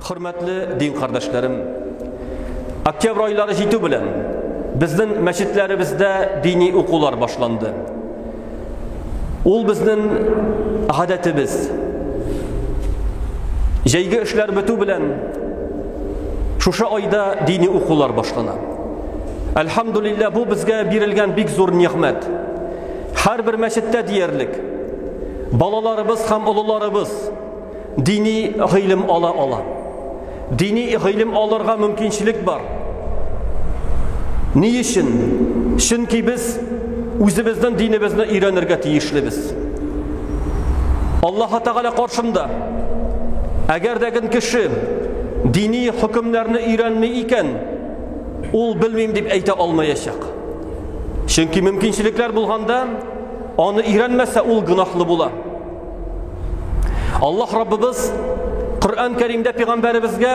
Хөрмәтле дин кардәшләрем, октябрь айлары җитү белән безнең мәчетләребездә дини укулар башланды. Ул безнең гадәтебез. Җәйге эшләр бетү белән шушы айда дини укулар башлана. Әлхәмдулилла, бу безгә бирелгән бик зур нигъмәт. Һәрбер мәчеттә диярлек балаларыбыз һәм олыларыбыз дини гыйлем ала ала. Дини гыйлем алырга мөмкинчелек бар. Ни өчен? Чөнки без үзебезнең динебезне өйрәнергә тиешлебез. Аллаһ Тәгалә каршында әгәр дә кеше дини хөкемнәрне өйрәнми икән, ул белмим дип әйтә алмаячак. Чөнки мөмкинчелекләр булганда, аны өйрәнмәсә, ул гөнаһлы була. Аллаһ Раббыбыз Коръән Кәримдә пәйгамбәребезгә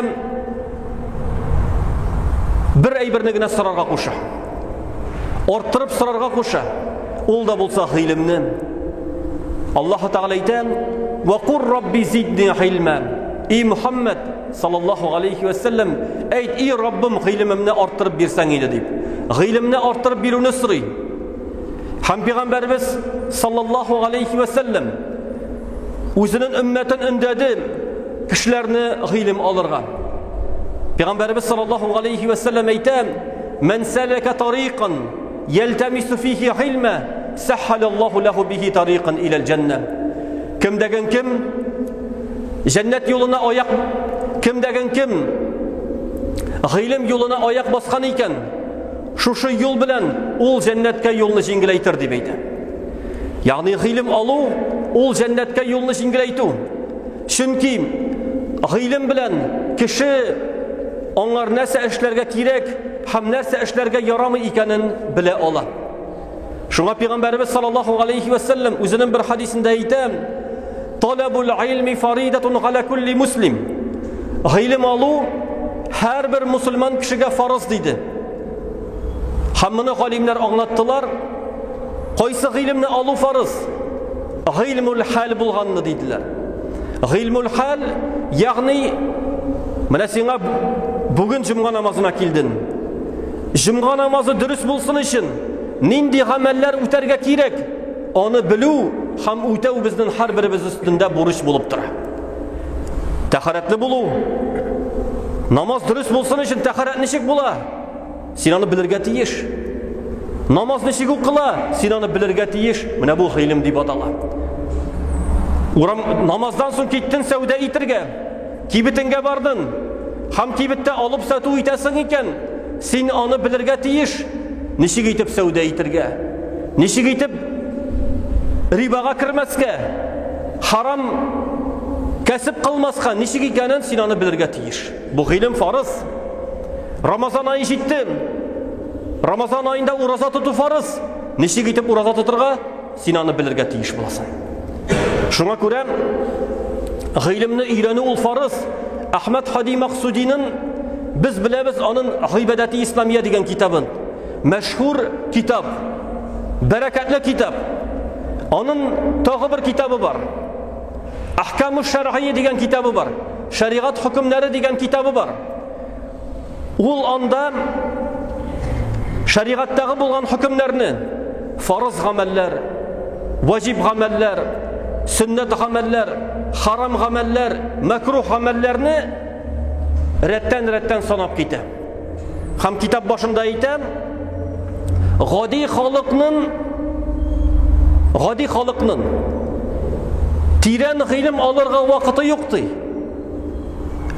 бер әйберне генә сорарга куша. Арттырып сорарга куша. Ул да булса гыйлемне. Аллаһ Тәгалә әйтә: "Ва кур рабби зидни гыйльма". И Мухаммад саллаллаһу алейхи ва саллям, әйт, и Раббым, гыйлемемне арттырып бирсәң иде дип. Гыйлемне арттырып бирүне сорый. Һәм пәйгамбәребез саллаллаһу алейхи ва саллям үзенең өммәтен өндәде кешеләрне гыйлем алырга. Пәйгамбәребез саллаллаһу алейхи ва саллям әйтә: "Ман салака тарикан ялтамису фихи гыйльма, саххалаллаһу лаху бихи тарикан илал җанна." Кемдәген кем җәннәт юлына аяк кемдәген кем гыйлем юлына аяк баскан икән, Шушы юл белән ул җәннәткә юлны җиңеләйтер дип әйтә. Ягъни гыйлем алу ул җәннәткә юлны җиңеләйтү. Чөнки гыйлем белән кеше аңар нәрсә эшләргә кирәк һәм нәрсә эшләргә ярамый икәнен белә ала. Шуңа пәйгамбәребез саллаллаһу алейхи ва саллям үзенең бер хадисендә әйтә: "Талабул илми фаридатун галя кулли муслим." Гыйлем алу һәрбер мусульман кешегә фарыз диде. Һәм моны галимнәр аңлаттылар. Кайсы гыйлемне алу фарыз? Гыйльмул хәл булганны диделәр. Гыйльмул хәл, ягъни менә сиңа бүген җомга намазына килдең. Җомга намазы дөрес булсын өчен нинди гамәлләр үтәргә кирәк? Аны белү һәм үтәү безнең һәрберебез өстендә бурыч булып тора. Тәһарәтле булу. Намаз дөрес булсын өчен тәһарәт ничек була? Син аны белергә тиеш. Намаз ничек укыла? Син аны белергә тиеш. Менә бу гыйлем дип атала. Урам намаздан соң киттең сәүдә итергә. Кибетеңгә бардың һәм кибеттә алып сату итәсең икән, син аны белергә тиеш. Ничек итеп сәүдә итергә? Ничек итеп рибага кермәскә? Харам кәсеп кылмаска ничек икәнен син аны белергә тиеш. Бу гыйлем фарыз. Рамазан ае җитте. Рамазан аенда ураза тоту фарыз. Ничек итеп ураза тотырга? Син аны белергә тиеш буласың. Шуңа күрә гыйлемне өйрәнү ул фарыз. Әхмәд Хади Максудинын без беләбез аның Гыйбадәти Исламия дигән китабын. Мәшһүр китап, бәрәкәтле китап. Аның тагы бер китабы бар. Ахкаму шәргыя дигән китабы бар. Шәригать хөкемнәре дигән китабы бар. Ул анда шәригатьтәге булган хөкемнәрне фарыз гамәлләр, ваҗиб гамәлләр, сөннәт гамәлләр, харам гамәлләр, мәкрух гамәлләрне рәттән-рәттән санап китә. Һәм китап башында әйтә, гади халыкның гади халыкның тирән гыйлем алырга вакыты юк ди.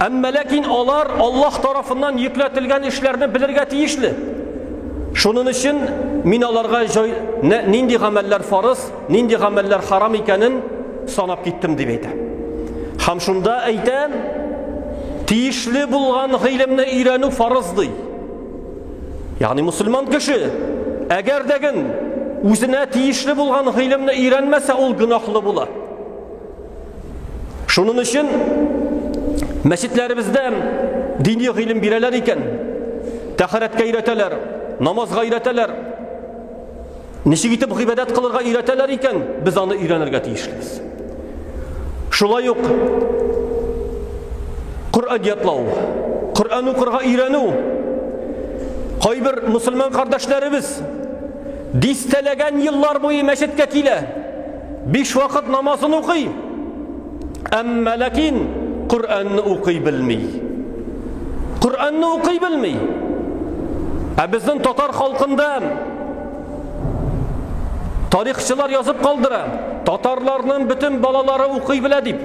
Әмма ләкин алар Аллаһ тарафыннан йөкләтелгән эшләрне белергә тиешле. Шуның өчен мин аларга җай, нинди гамәлләр фарыз, нинди гамәлләр харам икәнен санап киттем дип әйтә. Һәм шунда әйтә, тиешле булган гыйлемне өйрәнү фарыз ди. Ягъни мусульман кеше әгәр дә үзенә тиешле булган гыйлемне өйрәнмәсә, ул гөнаһлы була. Шуның өчен мәчетләребездә дини гыйлем бирәләр икән, тәһарәткә өйрәтәләр, намазга өйрәтәләр. Ничек итеп гыйбадәт кылырга өйрәтәләр икән, без аны өйрәнергә тиешлебез. Шулай ук Коръән ятлау, Коръән укырга өйрәнү. Кайбер мусульман кардәшләребез дистәләгән еллар буе мәчеткә килә. Биш вакыт намазын укый. Әмма ләкин Коръәнне укый белми. Коръәнне укый белми. Ә безнең татар халкында тарихчылар язып калдыра, татарларның бөтен балалары укый белә дип.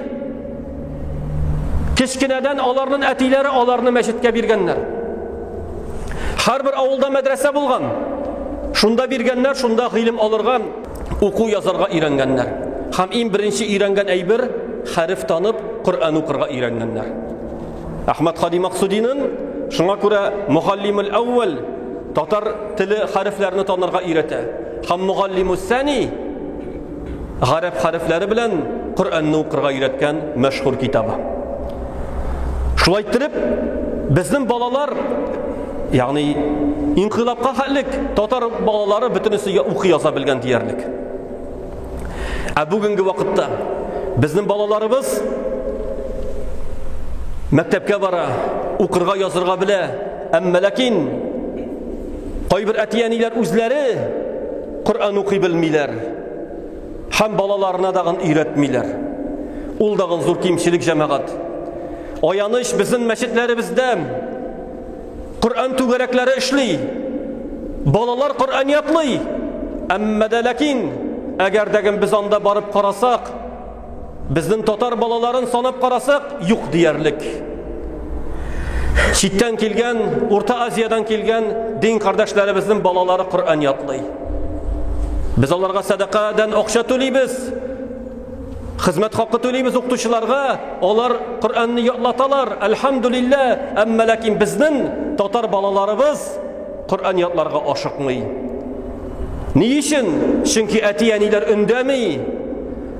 Кечкенәдән аларның әтиләре аларны мәчеткә биргәннәр. Һәрбер авылда мәдрәсә булган. Шунда биргәннәр, шунда гыйлем алырга, уку язарга өйрәнгәннәр. Һәм иң беренче өйрәнгән әйбер хәреф танып, Коръән укырга өйрәнгәннәр. Әхмәд Хади Максудинын шуңа күрә Мугаллимул әүвәл татар теле хәрефләрне танырга өйрәтә. Һәм Мугаллимус сани гарәп хәрефләре белән Коръәнне укырга өйрәткән мәшһүр китабы. Шулай иттереп, безнең балалар, ягъни инкыйлабка хәтлек татар балалары бөтенесе укый яза белгән диярлек. Ә бүгенге вакытта безнең балаларыбыз мәктәпкә бара, укырга язырга белә, әмма ләкин кайбер әти-әниләр үзләре Коръән укый белмиләр һәм балаларына дагын өйрәтмиләр. Ул дагын зур кимчелек җәмәгать. Аяныч безнең мәчетләребездә Коръән түгәрәкләре эшли. Балалар Коръән ятлый. Әмма дә ләкин, әгәр дәген без анда барып карасак, Безнең татар балаларын санап карасак, юк диярлек. Читтән килгән, Урта Азиядән килгән дин кардәшләребезнең балалары Коръән ятлый. Без аларга сәдакадан акча түлибез. Хезмәт хакы түлибез укытучыларга, алар Коръәнне ятлаталар, әлхәмдүлилләһ, әмма ләкин безнең татар балаларыбыз Коръән ятларга ашыкмый. Ни өчен? Чөнки әти-әниләр өндәми.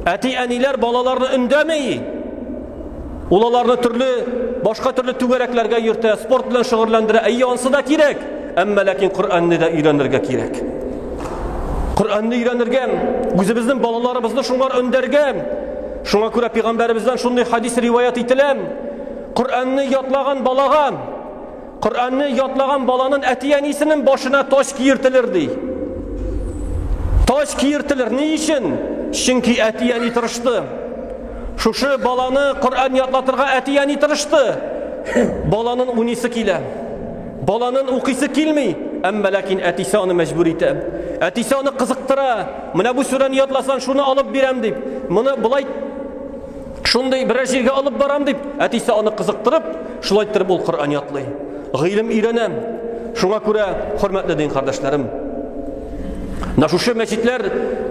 Әти-әниләр балаларны өндәми. Ул аларны төрле башка төрле түгәрәкләргә йөртә, спорт белән шөгыльләндерә. Әйе, ансы да кирәк. Әмма ләкин Коръәнне дә өйрәнергә кирәк. Коръәнне өйрәнергә, үзебезнең балаларыбызны шуңар өндәргә. Шуңа күрә пәйгамбәребездән шундый хадис риваять ителә. Коръәнне ятлаган балага Коръәнне ятлаган баланын әти-әнисенең башына таҗ киертелер ди. Таҗ киертелер. Ни өчен? Чөнки әти-әни тырышты. Шушы баланы Коръән ятлатырга әти-әни тырышты. Баланын унисы килә. Баланын укыйсы килми, әмма ләкин әтисе аны мәҗбүр итә. Әтисе аны кызыктыра. Менә бу сүрәне ятласаң, шуны алып бирәм дип. Моны болай Шундый берәр җиргә алып барам дип, әтисе аны кызыктырып, шулай иттереп ул Коръән ятлый. Гыйлем өйрәнә. Шуңа күрә, хөрмәтле дин кардәшләрем, менә шушы мәчетләр,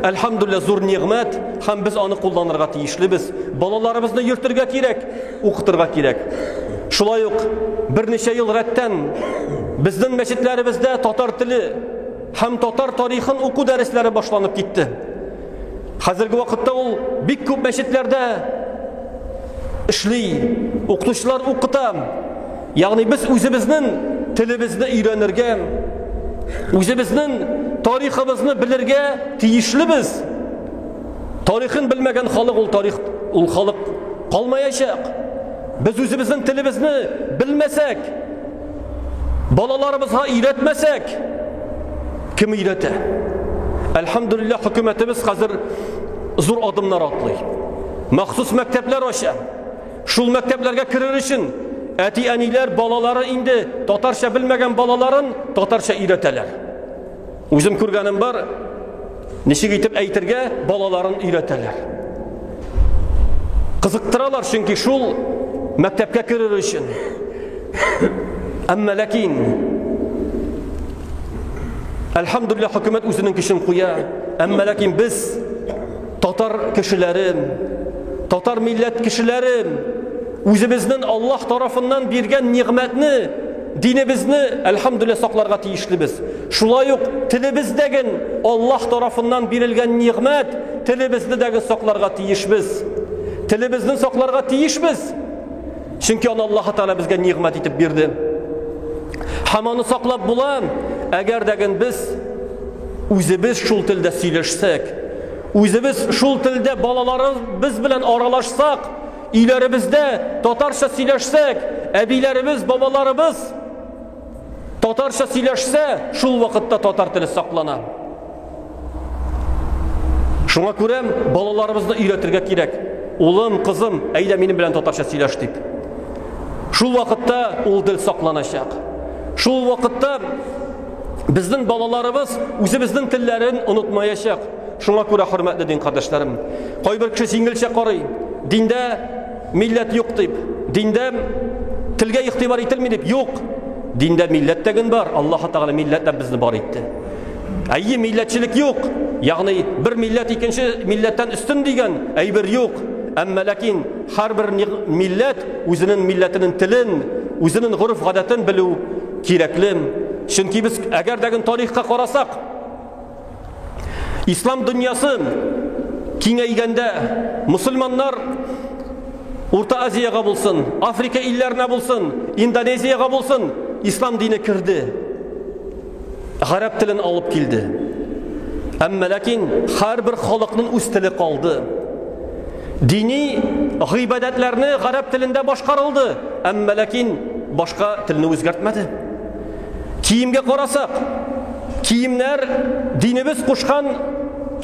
әлхәмдүлилләһ, зур нигъмәт һәм без аны кулланырга тиешлебез. Балаларыбызны йөртергә кирәк, укытырга кирәк. Шулай ук берничә ел рәттән безнең мәчетләребездә татар теле һәм татар тарихын уку дәресләре башланып китте. Хәзерге вакытта ул бик күп мәчетләрдә эшли, укытучылар укыта. Ягъни без үзебезнең телебезне өйрәнергә, үзебезнең тарихыбызны белергә тиешлебез. Тарихын белмәгән халык ул тарих, ул халык калмаячак. Без үзебезнең телебезне белмәсәк, Балаларыбызга өйрәтмәсәк, кем өйрәтә? Әлхәмдүлилләһ, хөкүмәтебез хәзер зур адымнар атлый. Махсус мәктәпләр ача. Шул мәктәпләргә керер өчен әти-әниләр балалары инде татарча белмәгән балаларын татарча өйрәтәләр. Үзем күргәнем бар, ничек итеп әйтергә балаларын өйрәтәләр. Кызыктыралар, чөнки шул мәктәпкә керер өчен. Әмма ләкин Әлхәмдүлилләһ, хөкүмәт үзенең көчен куя. Әмма ләкин без татар кешеләре, татар милләт кешеләре үзебезнең Аллаһ тарафыннан биргән нигъмәтне Динебезне, әлхәмдүлилләһ, сакларга тиешлебез. Шулай ук телебездәген Аллаһ тарафыннан бирелгән нигъмәт, телебезне дәге сакларга тиешбез. Телебезне сакларга тиешбез. Чөнки аны Аллаһ Тәгалә безгә нигъмәт итеп бирде. Һәм аны саклап була, әгәр дәген без үзебез шул телдә сөйләшсәк, үзебез шул телдә балаларыбыз белән аралашсак, өйләребездә татарча сөйләшсәк, әбиләребез, бабаларыбыз татарча сөйләшсә, шул вакытта татар теле саклана. Шуңа күрә балаларыбызны өйрәтергә кирәк. Улым, кызым, әйдә минем белән татарча сөйләш дип. Шул вакытта ул тел сакланачак. Шул вакытта безнең балаларыбыз үзебезнең телләрен онытмаячак. Шуңа күрә, хөрмәтле дин кардәшләрем, кайбер кеше җиңелчә карый, диндә милләт юк дип, диндә телгә игътибар ителми дип, юк. Диндә милләт тәген бар, Аллаһ Тәгалә милләтләп безне бар итте. Әйе, милләтчелек юк. Ягъни бер милләт икенче милләттән өстен дигән әйбер юк. Әмма ләкин һәрбер милләт үзенең милләтенең телен, үзенең гореф-гадәтен белү кирәкле. Чөнки без әгәр дә тарихка карасак, Ислам дөньясы киңәйгәндә мусульманнар Урта Азиягә булсын, Африка илләренә булсын, Индонезиягә булсын, ислам дине керде. Гарәп телен алып килде. Әмма ләкин һәрбер халыкның үз теле калды. Дини гыйбадәтләрне гарәп телендә башкарылды, әмма ләкин башка телне үзгәртмәде. Киемгә карасак, киемнәр динебез кушкан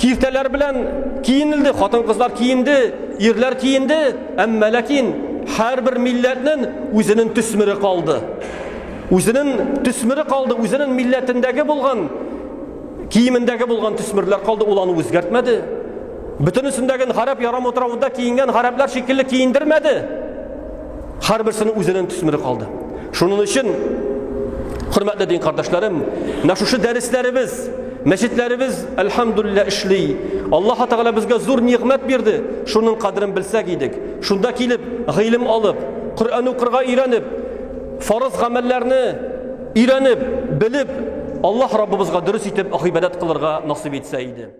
киртәләр белән киенелде, хатын-кызлар киенде, ирләр киенде, әмма ләкин һәрбер милләтнең үзенең төсмере калды. Үзенең төсмере калды, үзенең милләтендәге булган, киемендәге булган төсмерләр калды, ул аны үзгәртмәде. Бөтенесендәге гарәп ярым утравында киенгән гарәпләр шикелле киендермәде. Һәрберсенең үзенең төсмере калды. Шуның өчен, хөрмәтле дин кардәшләрем, менә шушы дәресләребез, мәчетләребез, әлхәмдүлилләһ, эшли. Аллаһ Тәгалә безгә зур нигъмәт бирде. Шуның кадерен белсәк идек. Шунда килеп, гыйлем алып, Коръән укырга өйрәнеп, фарыз гамәлләрне өйрәнеп, белеп, Аллаһ Раббыбызга дөрес итеп гыйбадәт кылырга насыйп итсә иде.